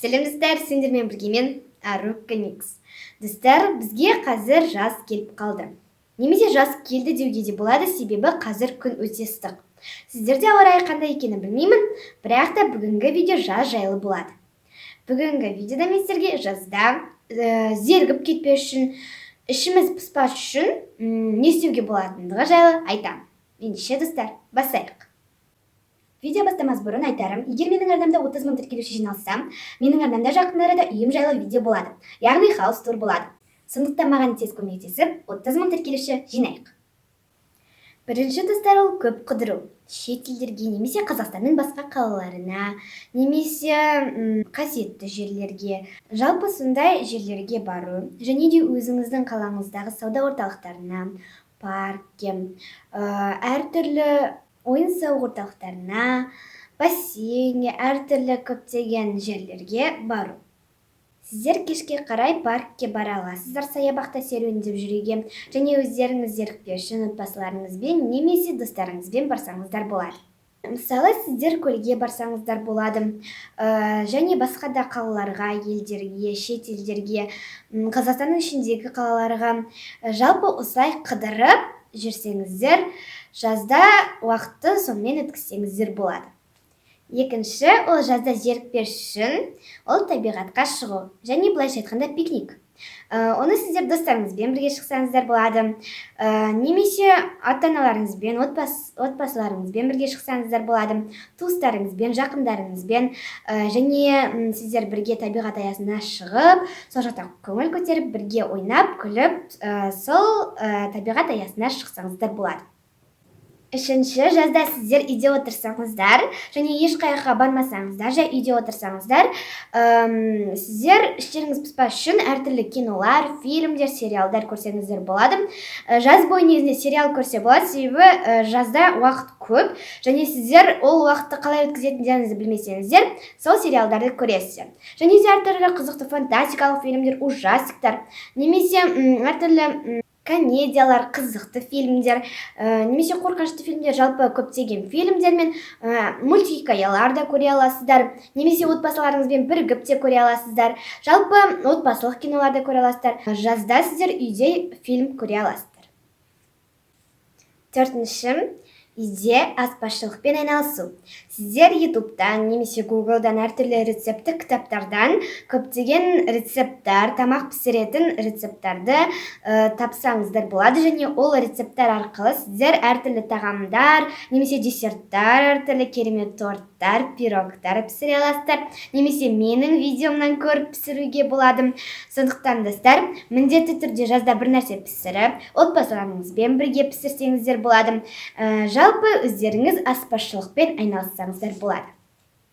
Сәлем, достар! Сендермен бірге мен, Арука Никс. Достар, бізге қазір жаз келіп қалды. Немесе жаз келді деуге де болады, себебі қазір күн өте ыстық. Сіздерде ауа райы қандай екенін білмеймін, бірақ та бүгінгі видео жаз жайлы болады. Бүгінгі видеода мен сіздерге жазда зерігіп кетпес үшін, ішіміз пыспас үшін не істеуге болатындығы жайлы айтамын. Ендеше, достар, бастайық. Видео бастамас бұрын айтарым: егер менің арнамда 30 мың тіркелуші жиналса, менің арнамда жақын арада үйім жайлы видео болады, яғни хаус тур болады. Сондықтан маған тез көмектесіп, 30 мың тіркелуші жинайық. Бірінші, достар, ол көп қыдыру. Шет елдерге немесе Қазақстанның басқа қалаларына, немесе қасиетті жерлерге, жалпы сондай жерлерге бару және де өзіңіздің қалаңыздағы сауда орталықтарына, паркке, әртүрлі ойын сауық орталықтарына, бассейнге, әртүрлі көптеген жерлерге бару. Сіздер кешке қарай паркке бара аласыздар, саябақта серуендеп жүруге және өздеріңіз зерікпес үшін отбасыларыңызбен немесе достарыңызбен барсаңыздар болады. Мысалы, сіздер көлге барсаңыздар болады және басқа да қалаларға, елдерге, шет елдерге, Қазақстанның ішіндегі қалаларға. Жалпы осылай қыдырып жүрсеңіздер, жазда уақытты сонымен өткізсеңіздер болады. Екінші, ол жазда зерікпес үшін, ол табиғатқа шығу және былайша айтқанда, пикник. Оны сіздер достарыңызбен бірге шықсаңыздар болады, немесе ата аналарыңызбен, отбасыларыңызбен бірге шықсаңыздар болады, туыстарыңызбен, жақындарыңызбен. Және сіздер бірге табиғат аясына шығып, сол жақта көңіл көтеріп, бірге ойнап күліп, сол табиғат аясына шықсаңыздар болады. Үшінші, жазда сіздер үйде отырсаңыздар және ешқаяққа бармасаңыздар, жай үйде отырсаңыздар, сіздер іштеріңіз пыспас үшін әртүрлі кинолар, фильмдер, сериалдар көрсеңіздер болады. Жаз бойы негізінде сериал көрсе болады, себебі жазда уақыт көп және сіздер ол уақытты қалай өткізетіндеріңізді білмесеңіздер, сол сериалдарды көресіздер. Және де әртүрлі қызықты фантастикалық фильмдер, ужастиктар немесе әртүрлі комедиялар, қызықты фильмдер, немесе қорқынышты фильмдер, жалпы көптеген фильмдер мен мультхикаялар да көре аласыздар немесе отбасыларыңызбен бірігіп те көре аласыздар. Жалпы отбасылық кинолар да көре аласыздар. Жазда сіздер үйде фильм көре аласыздар. Төртінші, үйде аспазшылықпен айналысу. Сіздер Ютубтан немесе Гуглдан, әртүрлі рецепттік кітаптардан көптеген рецепттар, тамақ пісіретін рецепттарды тапсаңыздар болады және ол рецепттар арқылы сіздер әртүрлі тағамдар немесе десерттар, әртүрлі керемет торттар, пирогтар пісіре аласыздар немесе менің видеомнан көріп пісіруге болады. Сондықтан, достар, міндетті түрде жазда бір нәрсе пісіріп, отбасыларыңызбен бірге пісірсеңіздер болады. Жалпы өздеріңіз аспазшылықпен айналыссаңыздар болады.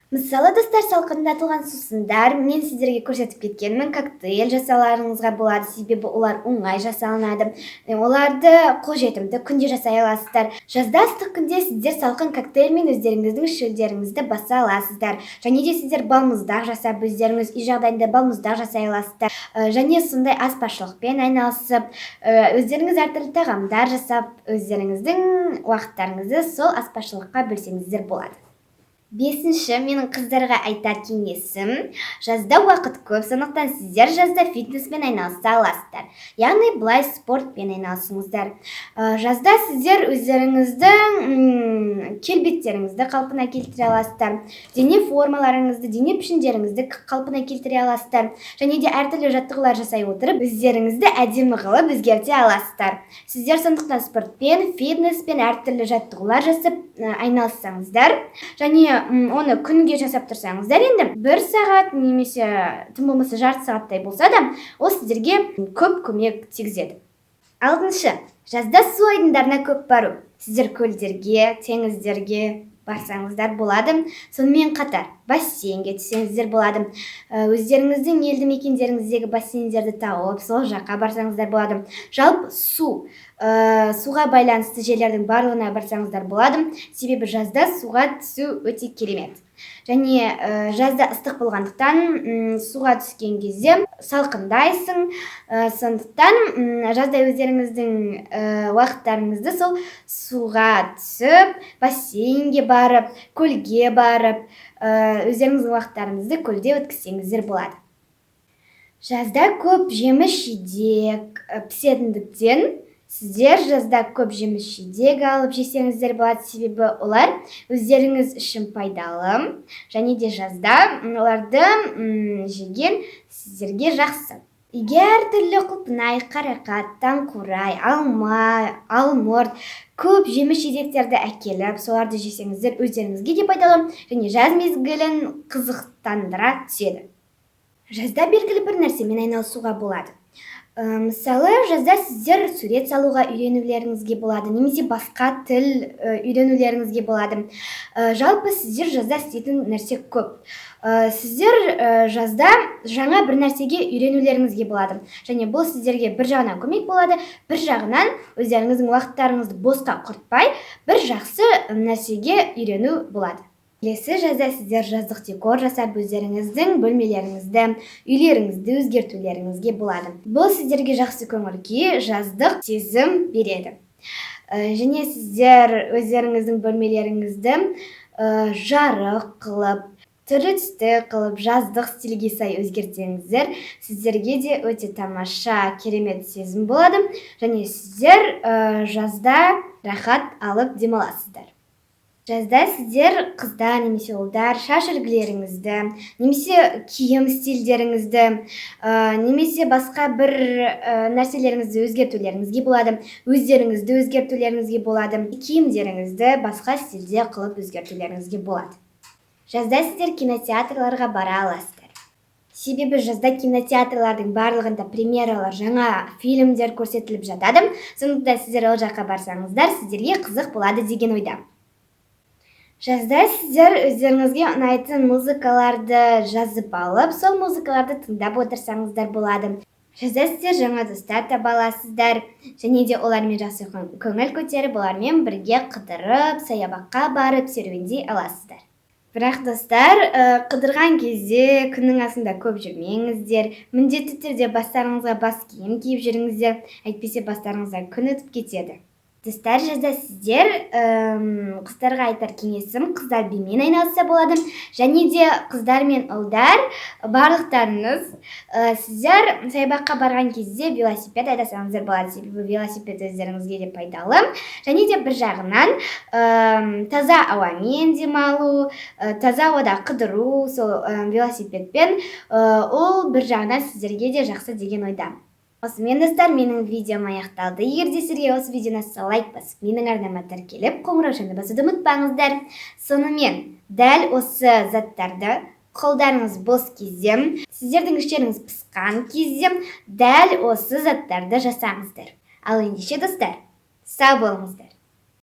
Мысалы, достар, салқындатылған сусындар, мен сіздерге көрсетіп кеткенмін, коктейль жасауларыңызға болады, себебі олар оңай жасалынады. Оларды қолжетімді, күнде жасай аласыздар. Жазда ыстық күнде сіздер салқын коктейльмен өздеріңіздің шөлдеріңізді баса аласыздар және де сіздер балмұздақ жасап, өздеріңіз үй жағдайында балмұздақ жасай аласыздар. Және сондай аспазшылықпен айналысып, өздеріңіз әртүрлі тағамдар жасап, өздеріңіздің уақыттарыңызды сол аспазшылыққа бөлсеңіздер болады. Бесінші, менің қыздарға айтар кеңесім: жазда уақыт көп, сондықтан сіздер жазда фитнеспен айналыса аласыздар, яғни былай спортпен айналысыңыздар. Жазда сіздер өздеріңіздің келбеттеріңізді қалпына келтіре аласыздар, дене формаларыңызды, дене пішіндеріңізді қалпына келтіре аласыздар және де әртүрлі жаттығулар жасай отырып, өздеріңізді әдемі қылып өзгерте аласыздар. Сіздер сондықтан спортпен, фитнеспен, әртүрлі жаттығулар жасап айналыссаңыздар және оны күнге жасап тұрсаңыздар, енді бір сағат немесе тым болмаса жарты сағаттай болса да, ол сіздерге көп көмек тигізеді. Алтыншы, жазда су айдындарына көп бару. Сіздер көлдерге, теңіздерге барсаңыздар болады, сонымен қатар бассейнге түссеңіздер болады. Өздеріңіздің елді мекендеріңіздегі бассейндерді тауып, сол жаққа барсаңыздар болады. Жалпы суға байланысты жерлердің барлығына барсаңыздар болады, себебі жазда суға түсу өте керемет. Және жазда ыстық болғандықтан, суға түскен кезде салқындайсың. Сондықтан жазда өздеріңіздің уақыттарыңызды сол суға түсіп, бассейнге барып, көлге барып, өздеріңіздің уақыттарыңызды көлде өткізсеңіздер болады. Жазда көп жеміс жидек пісетіндіктен, сіздер жазда көп жеміс жидек алып жесеңіздер болады, себебі олар өздеріңіз үшін пайдалы және де жазда оларды жеген сіздерге жақсы. Үйге әртүрлі құлпынай, қарақат, таңқурай, алма, алмұрт, көп жеміс жидектерді әкеліп, соларды жесеңіздер, өздеріңізге де пайдалы және жаз мезгілін қызықтандыра түседі. Жазда белгілі бір нәрсемен айналысуға болады. Мысалы, жазда сіздер сурет салуға үйренулеріңізге болады немесе басқа тіл үйренулеріңізге болады. Жалпы сіздер жазда істейтін нәрсе көп. Сіздер жазда жаңа бір нәрсеге үйренулеріңізге болады және бұл сіздерге бір жағынан көмек болады, бір жағынан өздеріңіздің уақыттарыңызды босқа құртпай, бір жақсы нәрсеге үйрену болады. Келесі жазда сіздер жаздық декор жасап, өздеріңіздің бөлмелеріңізді, үйлеріңізді өзгертулеріңізге болады. Бұл сіздерге жақсы көңіл күй, жаздық сезім береді. Және сіздер өздеріңіздің бөлмелеріңізді жарық қылып, түрлі түсті қылып, жаздық стильге сай өзгертсеңіздер, сіздерге де өте тамаша, керемет сезім болады және сіздер жазда рахат алып демаласыздар. Жазда сіздер, қыздар немесе ұлдар, шаш үлгілеріңізді немесе киім стильдеріңізді немесе басқа бір нәрселеріңізді өзгертулеріңізге болады, өздеріңізді өзгертулеріңізге болады, киімдеріңізді басқа стильде қылып өзгертулеріңізге болады. Жазда сіздер кинотеатрларға бара аласыздар, себебі жазда кинотеатрлардың барлығында премьералар, жаңа фильмдер көрсетіліп жатады. Сондықтан сіздер ол жаққа барсаңыздар, сіздерге қызық болады деген ойдамын. Жазда сіздер өздеріңізге ұнайтын музыкаларды жазып алып, сол музыкаларды тыңдап отырсаңыздар болады. Жазда сіздер жаңа достар таба аласыздар және де олармен жақсы көңіл көтеріп, олармен бірге қыдырып, саябаққа барып, серуендей аласыздар. Бірақ, достар, қыдырған кезде күннің астында көп жүрмеңіздер. Міндетті түрде бастарыңызға бас киім киіп жүріңіздер, әйтпесе бастарыңыздан күн өтіп кетеді. Достар, жазда сіздер, қыздарға айтар кеңесім, қыздар бимен айналысса болады және де қыздар мен ұлдар барлықтарыңыз, сіздер саябаққа барған кезде велосипед айдасаңыздар болады, себебі велосипед өздеріңізге де пайдалы және де бір жағынан таза ауамен демалу, таза ауада қыдыру сол велосипедпен, ол бір жағынан сіздерге де жақсы деген ойдамын. Осымен, достар, менің видеом аяқталды. Егер де сізге осы видео ұнаса, лайк басып, менің арнама тіркеліп, қоңыраушаны басуды ұмытпаңыздар. Сонымен, дәл осы заттарды қолдарыңыз бос кезде, сіздердің іштеріңіз пысқан кезде, дәл осы заттарды жасаңыздар. Ал ендеше, достар, сау болыңыздар.